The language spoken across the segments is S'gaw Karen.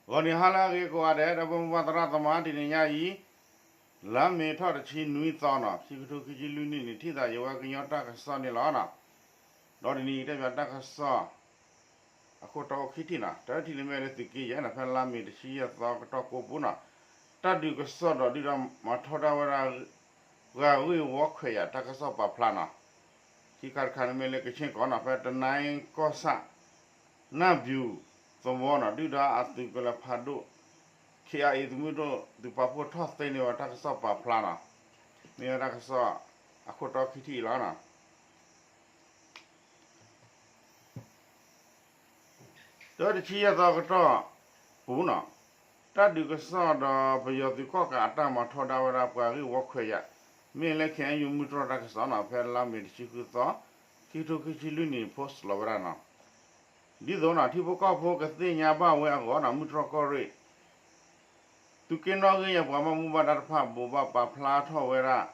ဂီၤနံၤဟါလၢအဂ့ၤကိးဂၤဒဲး ဒီပုၢ်ဝဲၢ်သရၣ်သမါ တနံၤညါအံၤ လါမ့ၤထီၣ်တဆံနွံသီနီၤ ခံကထိခံဆံလွံၢ်နံၣ်န့ၣ် ထံၣ်သးယဝဲကညီတၢ်ကစီၣ်န့ၣ်လီၤ. ဒီးတနံၤအံၤတဲဘၣ်တၢ်ကစီၣ် အခိၣ်တီအိၣ်ခံထံၣ်နီၤ တၢထံၣ်န့ၣ်မ့ၢ်လၢသုးက့ယဲၢ်နီၤ ဖဲလါမ့ၤတဆံယဲၢ်သီကတီၢ်ကိးပူၤနီၤ တၢ်ဒုးကစီၣ်ဒီးဒုၣ်ဒါမၤထီဒါဝဲဒၣ် ပှၤဂ့ၢ်ဝီခွဲးယာ်တၢ်ကစီၣ်ပာ်ဖျါနီၤ ခံခါတခါန့ၣ်မ့ၢ်လၢကခ့ၣ်ကီးနီၤ ဖဲတနံၤကီၢ်ဆၣ် နၢ်ဘျူးသဝီနီၤ ဒုၣ်ဒါအသုးကလၢၤဖးဒိၣ် ခ့ၣ်အါအ့ သုးမုၢ်ဒိၣ်သုးပာ်ဖှိၣ်ထီၣ်သ့န့ၢ်ဝဲတၢ်ကစီၣ်ပာ်ဖျါနီၤ မ့ၢ်ဝဲတၢ်ကစီၣ်အခိၣ်တီခံထံၣ်အံၤလီၤ. တၢတဆံယဲၢ်သီကတီၢ်ပူၤနီၤ တၢ်ဒုးကစီၣ်ဒီးပယီၤသုးကီၣ်ကးအတၢ်မၤထီဒါဝဲဒၣ်ပှၤဂ့ၢ်ဝီခွဲးယာ် မ့ၢ်လၢ ခ့ၣ်အဲၣ်ယူၣ် မုၢ်တြီၢ်တၢ်ကစီၣ်နီၤ ဖဲလါမ့ၤတဆံဃုသီ ခံကထိခံဆံလွံၢ်နံၣ် post လီၤဝဲဒၣ်နီၤ ဒ်သိးနီၤ ထံဖိကီၢ်ဖိကသ့ၣ်ညါဘၣ်ဝဲအဂီၢ်နီၤ မုၢ်တြီၢ်ကီၢ်ရ့ၣ် သုးက့နီၣ်ဂံၢ်ယဲၢ်ပှၤဘၣ်မူဘၣ်ဒါတဖၣ် ဘိးဘၣ်ပာ်ဖျါထီၣ်ဝဲဒၣ်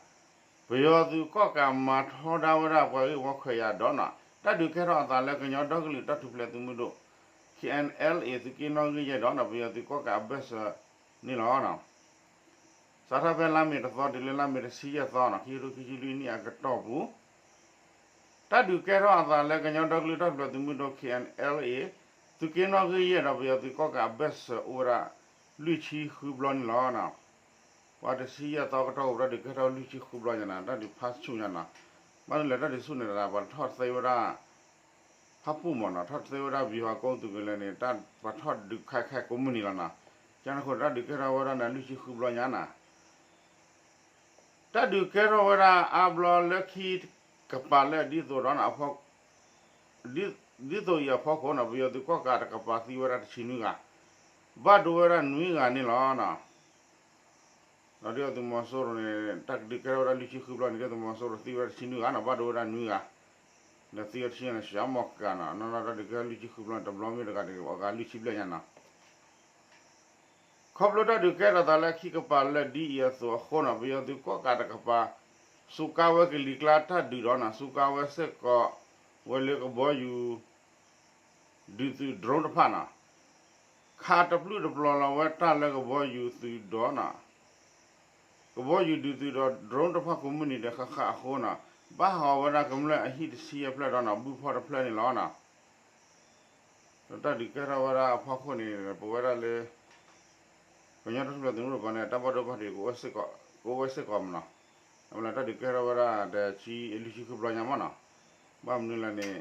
ပယီၤသုးကီၣ်ကးမၤထီဒါဝဲဒၣ်ပှၤဂ့ၢ်ဝီခွဲးယာ်ဒီးနီၤ တၢ်ဒုးကဲထီၣ်အသးလၢကညီဒီကလုာ်တၢ်ထူၣ်ဖျဲးသုးမုၢ်ဒိၣ် ခ့ၣ်အဲၣ်ယူၣ် သုးက့နီၣ်ဂံၢ်ယဲၢ်ဒီးနီၤ ပယီၤသုးကီၣ်ကးအဘၢၣ်စၢၤန့ၣ်လီၤ. စးထီၣ်ဖဲလါမ့ၤတသီတုၤလၢလါမ့ၤတဆံယဲၢ်သီနီၤ ခံကထိခံဆံလွံၢ်နံၣ်အကတီၢ်ပူၤ တၢ်ဒုးကဲထီၣ်အသးလၢကညီဒီကလုာ်တၢ်ထူၣ်ဖျဲးသုးမုၢ်ဒိၣ် ခ့ၣ်အဲၣ်ယူၣ် သုးက့နီၣ်ဂံၢ်ယဲၢ်ဒီးပယီၤသုးကီၣ်ကးအဘၢၣ်စၢၤအိၣ်ဝဲဒၣ် လွံၢ်ဆံဃုဘျီန့ၣ်လီၤ. ပှၤတဆံယဲၢ်သီကတီၢ်ပူၤ တၢ်ဒုးကဲထီၣ်လွံၢ်ဆံဃုဘျီညါနီၤ တၢ်ဒုးဖးဆူၣ်ညါနီၤ ဘၣ်မနုၤလဲၣ် တၢ်ဒုးဆူၣ်န့ၣ် ပှၤထီၣ်သ့ဝဲဒၣ် ဖၣ်ပူၣ်မ့ၢ်နီၤ ထီၣ်သ့ဝဲဒၣ် ဗျူဟာကုန်း သုးကလၢၤန့ၣ် ပှၤထီၣ်ဒုးခဲခဲကိးမုၢ်နံၤလီၤနီၤ ကန့ၣ်အဃိ တၢ်ဒုးကဲထီၣ်ဝဲဒၣ်န့ၣ် လွံၢ်ဆံဃုဘျီညါနီၤ တၢ်ဒုးကဲထီၣ်ဝဲဒၣ်အါဘျီလၢခံကပၤလၢဒ်သိးဒီး ဒ်သိးအံၤအဖီခိၣ်န့ၣ် ပယီၤသုးကီၣ်ကးတကပၤသံဝဲဒၣ်တဆံနွံဂၤ, ဘၣ်ဒိဝဲဒၣ်နွံဂၤန့ၣ်လီၤ. ဒီးဒုၣ်ဒါသုးမီၤစိရိၤန့ၣ် တၢ်ဒုးကဲထီၣ်ဝဲဒၣ်လွံၢ်ဆံဃုဘျီန့ၣ် ဒုၣ်ဒါသုးမီၤစိရိၤသံဝဲဒၣ်တဆံနွံဂၤနီၤ, ဘၣ်ဒိဝဲဒၣ်နွံဂၤ, ဒီးသံဝဲတဆံန့ၣ် စှၤမီၢ်ကးနီၤ, နီၢ်နီၢ်တၢ်ဒုးကဲထီၣ်လွံၢ်ဆံဃုဘျီန့ၣ် တဘျီမ့ၢ်တဂၤန့ၣ် အဂၤလွံၢ်ဆံဘျဲၣ်ညါနီၤ. ခီဖျိတၢ်ဒုးကဲထီၣ်သးလၢခံကပၤလၢဒ်အံၤအသိးအဃိနီၤ, ပယီၤသုးကီၣ်ကးတကပၤ စူးကါဝဲကလံၤကျါတၢ်ဒုးဒီးနီၤ, စူးကါဝဲစ့ၢ်ကီးဝဲလၢကဘီယူၤ ဒုးသုး drone တဖၣ်နီၤ, ခးတပျုာ်တပျီၤလီၤဝဲတၢ်လၢကဘီယူၤသုးဒီးနီၤ, ကဘီယူၤဒုးသုးဒီး drone တဖၣ်ကိးမုၢ်နံၤဒီးဃၣ်ဃၣ်အဃိနီၤ, ဘၣ်ဟးဂီၤဝဲဒၣ်ကမျၢၢ်အဟံၣ်တဆံယဲၢ်ဖျၢၣ်ဒီးနီၤ, ဘုၣ်ဖီၣ်တဖျၢၣ်န့ၣ်လီၤနီၤ. ဒီးတၢ်ဒုးကဲထီၣ်ဝဲဒၣ်အဖီခိၣ်န့ၣ် ပဝဲဒၣ်လၢ ကညီတၢ်ထူၣ်ဖျဲးသုးမုၢ်ဒိၣ်ပှၤန့ၣ် တၢ်ဘၣ်ဒိဘၣ်ထံး ကအိၣ်ဝဲစ့ၢ်ကီးမ့ၢ်နီၤ, အမ့ၢ်လၢတၢ်ဒုးကဲထီၣ်ဝဲဒၣ်တဆံလွံၢ်ဆံဃုဘျီညါမ့ၢ်နီၤ, ဘၣ်မနုၤလဲၣ်န့ၣ်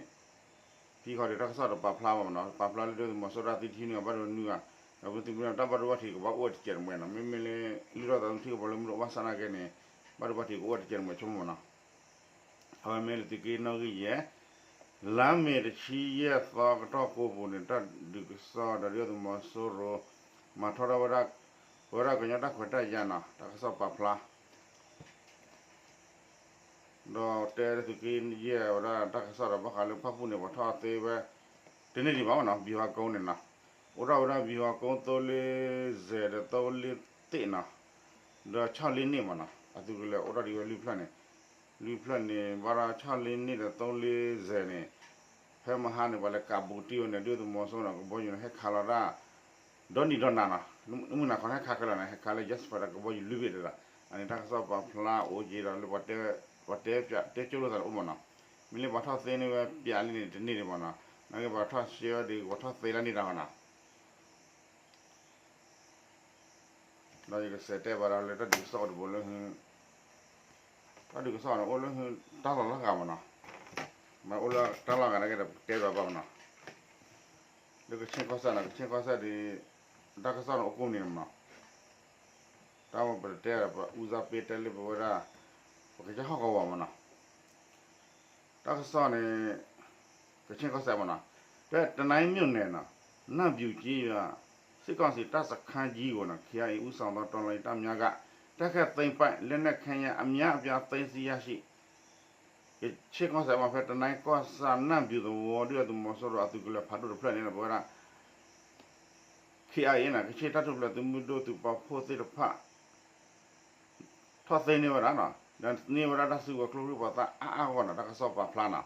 ခံခီဒုးတၢ်ကစီၣ်တပာ်ဖျါဘၣ်မ့ၢ်နီၤ, ပာ်ဖျါလၢဒုၣ်ဒါသုးမီၤစိရိၤသံတဆံနွံဂၤ ဘၣ်ဒိနွံဂၤ, ဒီးပသုးမုၢ်ဒိၣ်တၢ်ဘၣ်ဒိဘၣ်ထံးကဘၣ်အိၣ်ဝဲတကဲးတမှဲၤနီၤ, မ့မ့ၢ်လၢ လုၢ်ထီၣ်သးသမူထံကပီၤလၢမုၢ်ဒိၣ်ဘၣ်ဆၣ်နာ်က့န့ၣ် ဘၣ်ဒိဘၣ်ထံးကအိၣ်ဝဲတကဲးတမှဲၤဆိကမိၣ်မ့ၢ်နီၤ. အဝဲမ့ၢ်လၢသုးက့နီၣ်ဂံၢ်ယဲၢ် လါမ့ၤတဆံယဲၢ်သီကတီၢ်ကိးပူၤန့ၣ် တၢ်ဒုးကစီၣ်ဒီးဒုၣ်ဒါသုးမီၤစိရိၤ မၤထီဒါဝဲဒၣ် ပဝဲဒၣ်ကညီတၢ်ခွဲးတၢ်ယာ်နီၤ, တၢ်ကစီၣ်ပာ်ဖျါ ဒီးတဲသုးက့ယဲၢ်ဝဲဒၣ်တၢ်ကစီၣ်ဒီးဘၣ်ဃးလၢဖၣ်ပူၣ်န့ၣ် ပှၤထီၣ်သ့ဝဲ တန့ၢ်ဒံးဘၣ်မ့ၢ်နီၤ, ဗျူဟာကုန်းန့ၣ်နီၤ, အိၣ်ထီၣ်ဝဲဒၣ် ဗျူဟာကုန်း သုံးလေးဆယ် ဒီး သုံးလေးတစ် နီၤ, ဒီး ခြောက်လေးနှစ် မ့ၢ်နီၤ, အသုးကလၢၤအိၣ်ထီၣ်ဒံးဝဲလွံၢ်ဖျၢၣ်န့ၣ်, လွံၢ်ဖျၢၣ်န့ၣ် ဘၣ်ဒီး ခြောက်လေးနှစ် ဒီး သုံးလေးဆယ် န့ၣ် ဖဲမဟါန့ၣ် ပှၤလဲၤကးဘူးတံၢ်ဝဲန့ၣ် ဒုၣ်ဒါသုးမီၤစိရိၤန့ၣ် ကဘီယူၤန့ၣ် ဟဲခးလီၤဒၣ် ဒီနံၤဒီနၤနီၤ, မုၢ်နၤခီဟဲခးခဲလၢာ်န့ၣ် ဟဲခးလၢ Jet Fighter ဒီးကဘီယူၤလွံၢ်ဘ့ၣ်တဒၣ်, အန့ၣ်တၢ်ကစီၣ်ပာ်ဖျါအိၣ်က့ၤဒီးလၢပှၤတဲ ပှၤတဲပၠးတဲကၠိလိာ်သးတအိၣ်မ့ၢ်နီၤ, မ့ၢ်လၢပှၤထီၣ်သ့န့ၢ်ဝဲပၠးလံန့ၣ် တန့ၢ်ဒံးမ့ၢ်နီၤ, နာ်က့ပှၤထီၣ်ရှဲဝဲဒီး ပှၤထီၣ်သ့လၢန့ၣ်တၢ်မ့ၢ်နီၤ. ဒီးယကစးတဲဘၣ်ဒီးလၢတၢ်ဒုးကစီၣ်အိၣ်တဘိလၢ တၢ်ဒုးကစီၣ်န့ၣ် အိၣ်လၢတၢ်လီၢ်လီၤဂာ်မ့ၢ်နီၤ, မ့ၢ်အိၣ်လၢတၢ်လီၢ်ဂာ်နာ်က့ဒီး ပတဲဘၣ်ဘၣ်မ့ၢ်နီၤ, လၢကခ့ၣ်ကီၢ်စဲၣ်နီၤ, ကခ့ၣ်ကီၢ်စဲၣ်ဒီး တၢ်ကစီၣ်န့ၣ်အိၣ်ကိးမုၢ်နံၤန့ၣ်မ့ၢ်နီၤ, တၢ်ဝဲပတဲဒီး ပအူစၢ်ပ့တဲလၢပဝဲဒၣ် ပကစၢ်ဟီၣ်ကဝီၤမ့ၢ်နီၤ. တၢ်ကစီၣ်န့ၣ် ကခ့ၣ်ကီၢ်စဲၣ်မ့ၢ်နီၤ, ဖဲတနံၤအံၤ မြို့နယ်နီၤ, နၢ်ဘျူးကျေးရွာ စစ်ကောင်စီတပ်စခန်းကြီးကိုနီၤ KIA ဦးဆောင်သော တော်လှန်ရေးတပ်များက တိုက်ခိုက်သိမ်းပိုက် လက်နက်ခဲယမ်းအများအပြား သိမ်းဆည်းရရှိ ကခ့ၣ်ကီၢ်စဲၣ်မ့ၢ် ဖဲတနံၤအံၤ ကီၢ်ဆၣ်နၢ်ဘျူးသဝီ ဒုၣ်ဒါသုးမီၤစိရိၤအသုးကလၢၤဖးဒိၣ်တဖျၢၣ်န့ၣ် ပဝဲဒၣ် KIA နီၤ, ကခ့ၣ်တၢ်ထူၣ်ဖျဲးသုးမုၢ်ဒိၣ်သုးပာ်ဖှိၣ်သ့ၣ်တဖၣ် ထီၣ်သ့န့ၢ်ဝဲဒၣ်နီၤ, ဒီးန့ၢ်ဝဲဒၣ်တၢ်စုကဝဲၤကျိချံမျိာ်သၣ်အါအါဂီၢ်နီၤ, တၢ်ကစီၣ်ပာ်ဖျါနီၤ,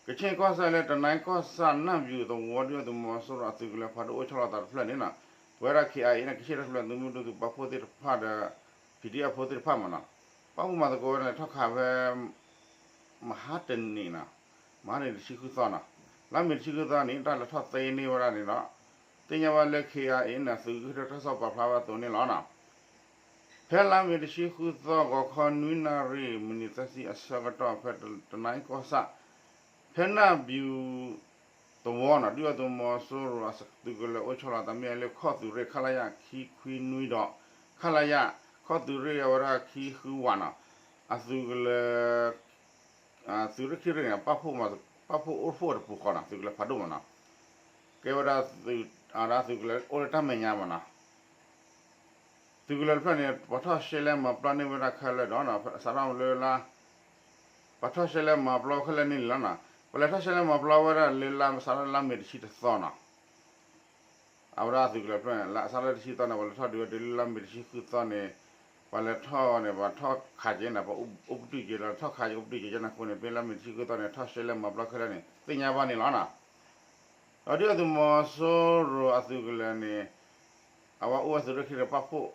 က ကချ့ၣ်ကီၢ်စဲၣ်လၢတနံၤကီၢ်ဆၣ်နၢ်ဘျူးသဝီ ဒုၣ်ဒါသုးမီၤစိရိၤအသုးကလၢၤဖးဒိၣ်အိၣ်ဆီလီၤသးတဖျၢၣ်န့ၣ်နီၤ, ပဝဲဒၣ် ခ့ၣ်အါအ့ၣ် န့ၣ် ကချ့ၣ်တဖျၢၣ် သုးမုၢ်ဒိၣ်သုးပာ်ဖှိၣ်သ့ၣ်တဖၣ်ဒီး ပံၤဒံၣ်အဖိ သ့ၣ်တဖၣ်မ့ၢ်နီၤ, ပာ်ဖှိၣ်မၤသကိးဝဲဒၣ်န့ၣ် ထီၣ်ခးဖဲ မဟါတနံၤနီၤ, မဟါတနံၤတဆံဃုသီနီၤ, လါမ့ၤတဆံဃုသီန့ၣ် တၢ်လဲၤထီၣ်သ့န့ၢ်ဝဲဒၣ်န့ၣ်ဒီး သ့ၣ်ညါဘၣ်လၢ ခ့ၣ်အါအ့ၣ် န့ၣ် အသုးဂ့ၢ်တၢ်ကစီၣ်ပာ်ဖျါဝဲအသိးန့ၣ်လီၤနီၤ. ဖဲလါမ့ၤတဆံဃုသီ ဂီၤခီနွံနၣ်ရံၣ် မံးနံးသၢဆံအဆၢကတီၢ် ဖဲတနံၤကီၢ်ဆၣ် ဖဲနၢ်ဘျူးသဝီနီၤ ဒုၣ်ဒါသုးမီၤစိရိၤအသုးကလၢၤအိၣ်ဆီလီၤသးမ့ၢ်ဝဲလၢ ခီၣ်သုးရ့ၣ် ခလရ ခံခွံနွံဒီး ခလရ ခီၣ်သုးရ့ၣ်အဝဲဒၣ်ခံဃုဝးနီၤ, အသုးကလၢၤ သုးရ့ၣ်ခံရ့ၣ်န့ၣ် ပာ်ဖှိၣ်အိၣ်ဖှိၣ်တပူၤဃီနီၤ, သုးကလၢၤဖးဒိၣ်မ့ၢ်နီၤ, ကဲဝဲဒၣ် အသုးကလၢၤအိၣ်လၢတၢ်မဲာ်ညါမ့ၢ်နီၤ. သုးကလၢၤတဖျၢၣ်န့ၣ် ပှၤထီၣ်ရှဲလဲမၤပျီန့ၢ်ဝဲဒၣ်ခဲလၢာ်ဒီး စးထီၣ်လၢလါ ပှၤထီၣ်ရှဲလဲမၤပျီခဲလၢာ်န့ၣ်လီၤနီၤ. ပှၤလဲၤထီၣ်ရှဲလဲမၤပျီဝဲဒၣ်လၢလါ စးထီၣ်လါမ့ၤတဆံတသီနီၤ. အဝဲဒၣ်သုးကလၢၤတဖျၢၣ်န့ၣ် လါ စးထီၣ်လါတဆံသီန့ၣ် ပှၤလဲၤထီၣ်ဒုးဝဲတုၤလၢလါမ့ၤတဆံဃုသီန့ၣ် ပှၤလဲၤထီၣ်န့ၣ် ပှၤထီၣ်ခးက့ၤန့ၣ် ပှၤအိၣ်ပတုာ်က့ၤဒီး ထီၣ်ခးက့ၤအိၣ်ပတုာ်က့ၤကန့ၣ်အဃိန့ၣ် ဖဲလါမ့ၤတဆံဃုသီန့ၣ် ထီၣ်ရှဲလဲမၤပျီခဲလၢာ်န့ၣ် သ့ၣ်ညါဘၣ်န့ၣ်လီၤနီၤ. ဒီးဒုၣ်ဒါသုးမီၤစိရိၤအသုးကလၢၤန့ၣ် အဝဲအိၣ်ဝဲသုးရ့ၣ်ခံရ့ၣ် ပာ်ဖှိၣ်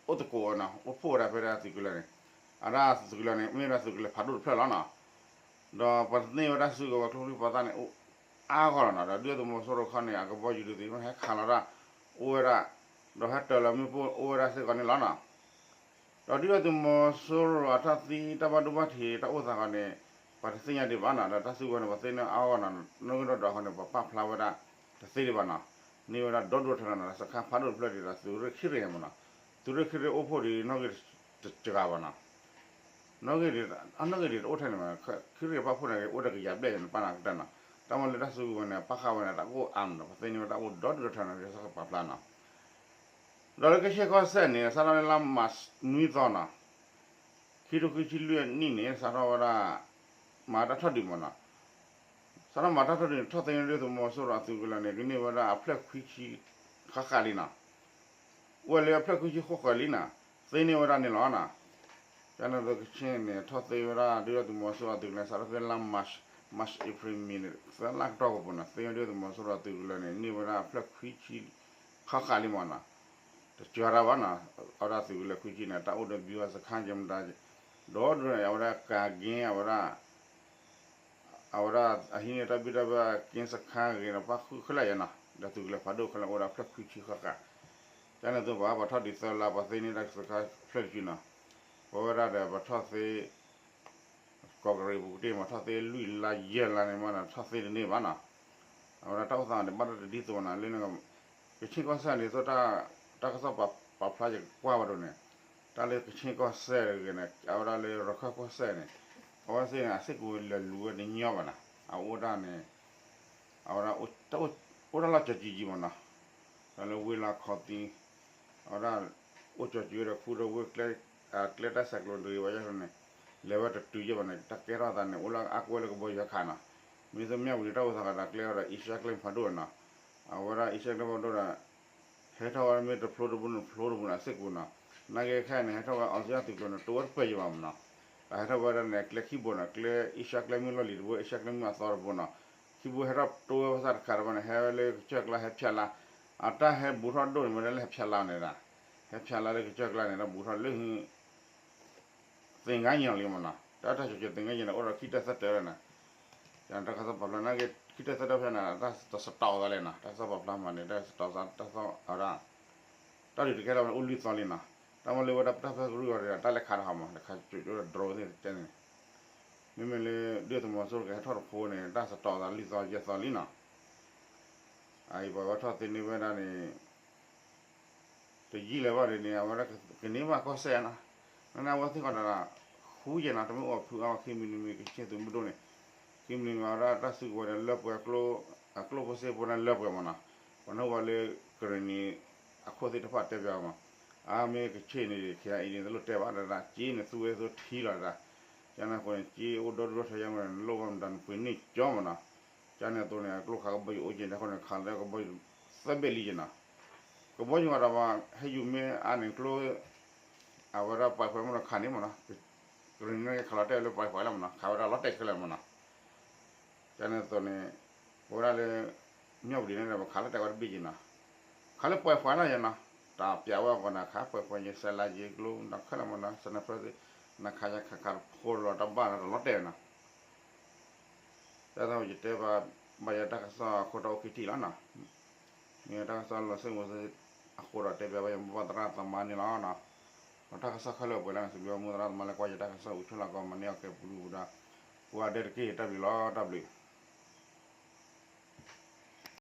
အိၣ်သကိးနီၤ, အိၣ်ဖှိၣ်ဝဲဒၣ်ဖဲဒၣ်သုးကလၢၤန့ၣ်, အဒၣ်သုးကလၢၤန့ၣ် မ့ၢ်ဝဲဒၣ်သုးကလၢၤဖးဒိၣ်တဖျၢၣ်လီၤနီၤ. ဒီးပှၤသ့ၣ်ညါဝဲဒၣ်စုကဝဲၤကျိချံမျိာ်သၣ်န့ၣ် အိၣ်အါဂီၢ်လီၤနီၤ. ဒီးဒုၣ်ဒါသုးမီၤစိရိၤခီန့ၣ် အကဘီယူၤဒုးသ့ၣ်ဟဲခးလီၤဒၣ် အိၣ်ဝဲဒၣ်, ဒီးဟဲတၢၤလီၤမ့ၣ်ပိၢ်အိၣ်ဝဲဒၣ်စ့ၢ်ကီးန့ၣ်လီၤနီၤ. ဒီးဒုၣ်ဒါသုးမီၤစိရိၤအတၢ်သံတၢ်ဘၣ်ဒိဘၣ်ထံးတၢ်အိၣ်သးဃီန့ၣ် ပှၤတသ့ၣ်ညါဒံးဘၣ်နီၤ. ဒီးတၢ်စုကဝဲၤန့ၣ် ပှၤသ့ၣ်ညါအါဂီၢ်နီၤ, နီၣ်ဂံၢ်ဒီးဒီးဃီန့ၣ် ပှၤပာ်ဖျါဝဲဒၣ်တသ့ဒံးဘၣ်နီၤ. န့ၢ်ဝဲဒၣ်ဒီဒိၣ်ထီနီၤ စခါဖးဒိၣ်တဖျၢၣ်ဒံးဒီး သုးရ့ၣ်ခံရ့ၣ်မ့ၢ်နီၤ, သုးရ့ၣ်ခံရ့ၣ်အိၣ်ဖှိၣ်ဒံးနီၣ်ဂံၢ်တစှၤဘၣ်နီၤ. နီၣ်ဂံၢ်ဒံး အနီၣ်ဂံၢ်ဒံးတအိၣ်ထဲန့ၣ်မ့ၢ် ခံရ့ၣ်ပာ်ဖှိၣ်န့ၣ် အိၣ်ဒီးကယၤဘျဲၣ်န့ၣ် ပာ်နၤကတၢၢ်နီၤ. တၢ်မ့ၢ်လၢတၢ်စုကဝဲၤန့ၣ် ပာ်ဃာ်ဝဲန့ၣ် တၢ်အိၣ်အါမးနီၤ, ပှၤသ့ၣ်ညါဝဲတၢ်အိၣ်ဒီဒိၣ်ထီနီၤ ဒ်သိးကပာ်ဖျါနီၤ. ဒီးလၢကချ့ၣ်ကီၢ်စဲၣ်န့ၣ် စးထီၣ်လၢလါမးနွံသီနီၤ, ခံထိခံဆံလွံၢ်နံၣ်န့ၣ် စးထီၣ်ဝဲဒၣ် မၤတၢ်ထီၣ်ဒုးမ့ၢ်နီၤ. စးထီၣ်မၤတၢ်ထီၣ်ဒုးန့ၣ် ထီၣ်သ့န့ၢ်ဒုၣ်ဒါသုးမီၤစိရိၤအသုးကလၢၤန့ၣ် ကန့ၢ်ဝဲဒၣ်အဖျၢၣ်ခွံဆံဃၣ်ဃၣ်လံနီၤ. အိၣ်ဝဲလၢအဖျၢၣ်ခွံဆံဃၣ်ဃၣ်လံနီၤ, သ့န့ၢ်ဝဲဒၣ်န့ၣ်လီၤနီၤ. ကန့ၣ်သိးကချ့ၣ်န့ၣ် ထီၣ်သ့ဝဲဒၣ်ဒုၣ်ဒါသုးမီၤစိရိၤအသုးကလၢၤ စးထီၣ်ဖဲလါ March, March, April, May န့ၣ် သၢလါကတီၢ်ပူၤနီၤ, သ့ဝဲဒၣ်ဒုၣ်ဒါသုးမီၤစိရိၤအသုးကလၢၤန့ၣ် န့ၢ်ဝဲဒၣ်အဖျၢၣ်ခွံဆံဃၣ်ဃၣ်လံမ့ၢ်နီၤ. တစှၤတၢ်ဘၣ်နီၤ, အဝဲဒၣ်သုးကလၢၤခွံဆံန့ၣ် တၢ်အိၣ်ဒီး ဗျူဟာစခန်း ကမတ ဒီဒိၣ်န့ၣ် အဝဲဒၣ်ကၤက့ၤ အဝဲဒၣ် အဝဲဒၣ်အဟံးန့ၢ်တၢ်ဘံၣ်တၢ်ဘၢက့ၤစခါဂ့ၤဒီး ပၣ်ဃုာ်ခဲလၢာ်ယဲနီၤ, ဒီးသုးကလၢၤဖးဒိၣ်ခဲလၢာ်အိၣ်ဝဲဒၣ်ဖျၢၣ်ခွံဆံဃၣ်ဃၣ်. ကန့ၣ်သိးပှၤပှၤထီၣ်ဒုးသၢလါ ပှၤသ့န့ၢ်တၢ်စခါဖျၢၣ်တဆံနီၤ, ပဝဲဒၣ်ဒီးပှၤထီၣ်သ့ ကီးကရံးပူၤကတ့ၢ်မး ထီၣ်သ့လွံၢ်လါယဲၢ်လါန့ၣ်မးနီၤ ထီၣ်သ့တန့ၢ်ဘၣ်နီၤ. အဝဲဒၣ်တၢ်အိၣ်သးန့ၣ် ဘၣ်တၢ်တဒ်သိးနီၤ လၢ ကချ့ၣ်ကီၢ်စဲၣ်န့ၣ် သိးတၢ်ကစီၣ်ပာ်ဖျါယကွၢ်ဝဲဒၣ်န့ၣ် တၢ်လၢကချ့ၣ်ကီၢ်စဲၣ်တဂ့ၤန့ၣ် အဝဲဒၣ်လၢရခၢၣ်ကီၢ်စဲၣ်န့ၣ် အဝဲသ့ၣ်န့ၣ် အစ့ၢ်ကီးဝဲလဲၤလူၤဝဲတညီဘၣ်နီၤ. အအိၣ်ဒၣ်န့ၣ် အဝဲဒၣ် အိၣ်တၢ်လီၢ်ကၠီၤကၠံယံၤမးနီၤ. ဒီးလၢဝ့ၢ်လၢခီၣ်သံ အဝဲဒၣ် အိၣ်ကၠီၤကၠံဝဲဒီးခူဒီးဝ့ၢ် ကျဲတၢ်ဆဲးကျိးတဂ့ၤဝဲယဲၢ်န့ၣ် လဲၤဝဲတတုၤယဲၢ်ဘၣ်န့ၣ် တၢ်ကဲထီၣ်သးန့ၣ် အိၣ်လၢအါကွဲလၢကဘီယူၤဟဲခးနီၤ. မ့ၢ်သိးမၠၣ်ဝတံၤတၢ်အိၣ်သးဃးဒီးကျဲဒီး အ့ရှါကျဲမုၢ်ဖးဒိၣ်နီၤ. အဝဲဒၣ်အ့ရှါကျဲမုၢ်ဖးဒိၣ်ဒီး ဟဲထီၣ်ဝဲမ့ၢ်တဖျိတဘိန့ၣ် ဖျိတဘိန့ၣ် အစ့ၢ်ကီးနီၤ. နာ်က့ခဲအံၤန့ၣ် ဟဲထီၣ်ဝဲအီစံၣ်သုးကျိၤန့ၣ် တိဝဲတပၢၢ်ယံၤဘၣ်မးနီၤ. ဒီးဟဲထီၣ်ဝဲဒၣ်န့ၣ် ကျဲခံဘိနီၤ ကျဲအ့ရှါကျဲမုၢ်လီၢ်လံၤတဘိ အ့ရှါကျဲမုၢ်အသီတဘိနီၤ. ခံဘိဟဲထီၣ်တိဝဲပသၣ်တခါတဘိန့ၣ် ဟဲဝဲလၢကစၢၢ်ကျါ ဟဲဖၠးလါ အတၢ်ဟဲဘူးထီၣ်ဒိၣ်န့ၣ် မ့ၢ်ဒၣ်လၢဟဲဖၠးလါန့ၣ်ဒၣ် ဟဲဖၠးလါလၢကစၢၢ်ကျါန့ၣ် ဒီးဘူးထီၣ်လၢ သင်္ဃန်းညီလံမးနီၤ. တၢ်တၢ်ကၠီၤကၠံၤသင်္ဃန်းညီန့ၣ် အိၣ်ဒီးခံတၢ်သၢတၢ်လီၤနီၤ. တၢ်ကစီၣ်ပာ်ဖျါနာ်က့ ခံတၢ်သၢတၢ်ဖဲန့ၣ် တၢ်စတီၢ်သးလဲၣ်နီၤ. တၢ်ကစီၣ်ပာ်ဖျါမးန့ၣ် တၢ်စတီၢ်သး တၢ်သီၣ်အဝဲဒၣ် တၢ်ဒုးတကဲထီၣ်ဝဲန့ၣ် အိၣ်လွံၢ်သီလံနီၤ. တၢ်မ့ၢ်လၢဝဲဒၣ်ပတၢ်ဖၢကရူၢ်အီၤဒီး တၢ်လဲၤခးတဟီၣ်မး လဲၤခးကၠိကၠိဒီး drone သ့ၣ်တဲန့ၣ် မ့မ့ၢ်လၢ ဒုၣ်ဒါသုးမီၤစိရိၤကဟဲထီၣ်တဖိန့ၣ် တၢ်စတီၢ်သးလွံၢ်သီယဲၢ်သီလံနီၤ. အအံၤပှၤဝဲထီၣ်သ့န့ၢ်ဝဲဒၣ်န့ၣ် တယံာ်လၢၤဘၣ်ဒ်န့ၣ် အဝဲဒၣ်ကန့ၢ်ဘၣ်ကီၢ်စဲၣ်နီၤ. နာ်က့အဝဲသ့ၣ်ဃီဒီး ဃူယဲၢ်နီၤ တမ့ၢ်အိၣ်ဖုအါဘၣ် ခံမံၤတမံၤ ကချ့ၣ်သုးမုၢ်ဒိၣ်န့ၣ် ခံမံၤတမံၤမး အဝဲဒၣ်တၢ်စုကဝဲၤဒီးလၢပှဲၤ အကျိၣ်ဖိစ့ဖိန့ၣ်လၢပှဲၤမးနီၤ. ပှၤနၢ်ဟူဘၣ်လၢ ကရံၣ်နံၤ အခိၣ်သ့ၣ်တဖၣ်တဲပၠးမး အါမ့ၢ်ကချ့ၣ်န့ၣ် ခ့ၣ်အံၤန့ၣ် တလိၣ်တဲဘၣ်ဒၣ် က့န့ၣ်သူဝဲသိထံလီၤဒၣ်. ကန့ၣ်အဃိန့ၣ် က့အိၣ်ဒီဒူၣ်ထီယါမး နလိၣ်ဘၣ်မတၤနပှ့ၤန့ၢ်ကၠီမးနီၤ. ကန့ၣ်အသိးန့ၣ် အကျိခးကဘီယူၤအိၣ်က့ၤန့ၣ်အဃိန့ၣ် ခးလၢကဘီယူၤသၢဘ့ၣ်လံက့ၤနီၤ. ကဘီယူၤအတၢ်ဘၣ် ဟဲယူၤမ့ၢ်အါန့ၣ်ကျိ အဝဲဒၣ်ပှဲၤပှဲၤမးနီၤ ခးန့ၣ်မးနီၤ. ကရံၣ်နံၤန့ၣ် ခးလီၤတဲာ်လၢပှဲၤပှဲၤလီၤမးနီၤ ခးဝဲဒၣ်လီၤတဲာ်ခဲလၢာ်မးနီၤ. ကန့ၣ်သိးန့ၣ် ပဝဲဒၣ်လၢ မၠၣ်ဝတံၤန့ၣ်ဒီး ပခးလၢတၢ်ကီတဘ့ၣ်က့ၤနီၤ, ခးလၢပှဲၤပှဲၤလီၤယဲနီၤ, တၢ်ပျးဝဲအဂီၢ်န့ၣ် ခးပှဲၤပှဲၤယဲ စဲးလးယဲကျိ ဒီးခဲလၢာ်မနီၤ စနၢၤဖၢၣ်သ့ၣ် နခးယခးခးတဖိလီၤတၢ်ဘၣ်နီၤ တလီၤတဲာ်နီၤ, ဒ်သိးယတဲဘၣ် ဘၣ်ယတၢ်ကစီၣ်အခိၣ်တီအိၣ်ခံထံၣ်လီၤနီၤ, မ့ၢ်တၢ်ကစီၣ်လီၤစိတ်ဝင်စား အဃိဒီးတဲဘၣ်ယမိၢ်ပၢ်သရၣ်သမါန့ၣ်လီၤနီၤ, ဒီးတၢ်ကစီၣ်ခဲလၢာ်ပှဲၤလၢန့ၣ် စံးဘျုးမိၢ်သရၣ်သမါလၢကွၢ်ယတၢ်ကစီၣ် အူဆၢလီၤကီး မၤန့ၢ်အီၣ်ကဲပူၤဒူပူၤဒီး ကိးဂၤဒဲးတက့ၢ် တၢ်ဘျုးလီၤ တၢ်ဘျုး